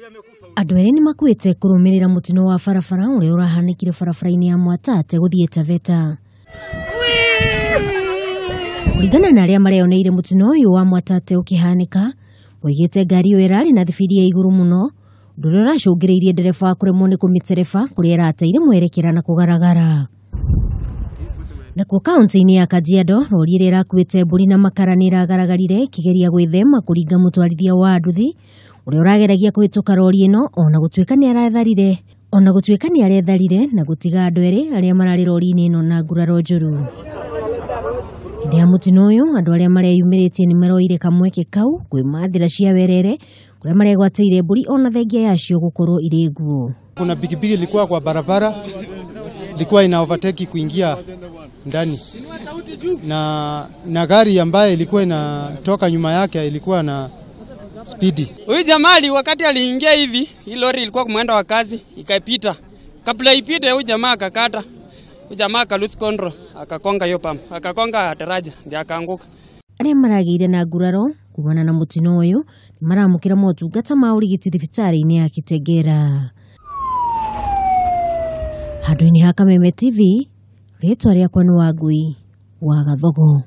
Andũ erĩ nĩmakuĩte kũrũmĩrĩra mũtino wa barabara ũrĩa ũrahanĩkire barabara-inĩ ya Mwatate gũthiĩ Taveta. Kũringana na arĩa mareyoneire mũtino ũyũ wa Mwatate ũkĩhanĩka, moigĩte ngari ĩyo ĩrarĩ na thibindi ya igũrũ mũno, ũndũ ũrĩa ũracũngĩrĩirie ndereba kũremwo nĩ kũmĩtereba kũrĩa ĩrateire mwerekera na kũgaragara. Nakuo kaunti-inĩ ya Kajiado, rori ĩrĩa ĩrakuĩte mbũri na makara nĩ ĩragaragarire ĩkĩgeria gwĩthema kũringa mũtwarithia wa nduthi ũrĩa ũrageragia kũhĩtũka rori ĩno ona gũtuĩka nĩ aretharire ona gũtuĩka nĩ aretharire na gũtiga andũ erĩ arĩa mararĩ rori-inĩ ĩno na nguraro njũru. Hĩndĩ ya mũtino ũyũ andũ arĩa mareyumĩrĩtie nĩ maroire kamweke kau kwĩmathĩra cia werere kũrĩa maregwatĩire mbũri ona thengia yacio gũkorwo irĩ nguo. Kuna pikipiki ilikuwa kwa barabara, ilikuwa ina overtake kuingia ndani na gari ambaye ilikuwa inatoka nyuma yake ilikuwa na spidi. Huyu jamali wakati aliingia hivi, hii lori ilikuwa mwendo wa kazi ikapita. Kabla ipite huyu jamaa akakata. Huyu jamaa aka lose control, akakonga hiyo pump, akakonga daraja ndio akaanguka. Arĩa maragĩire na nguraro kumana na mũtino ũyũ nĩ maramũkĩra motungata ma ũrigiti thibitarĩ-inĩ ya Kitengela. Handũ-inĩ ha Kameme TV, rĩtwa rĩakwa nĩ Wangui wa Gathogo.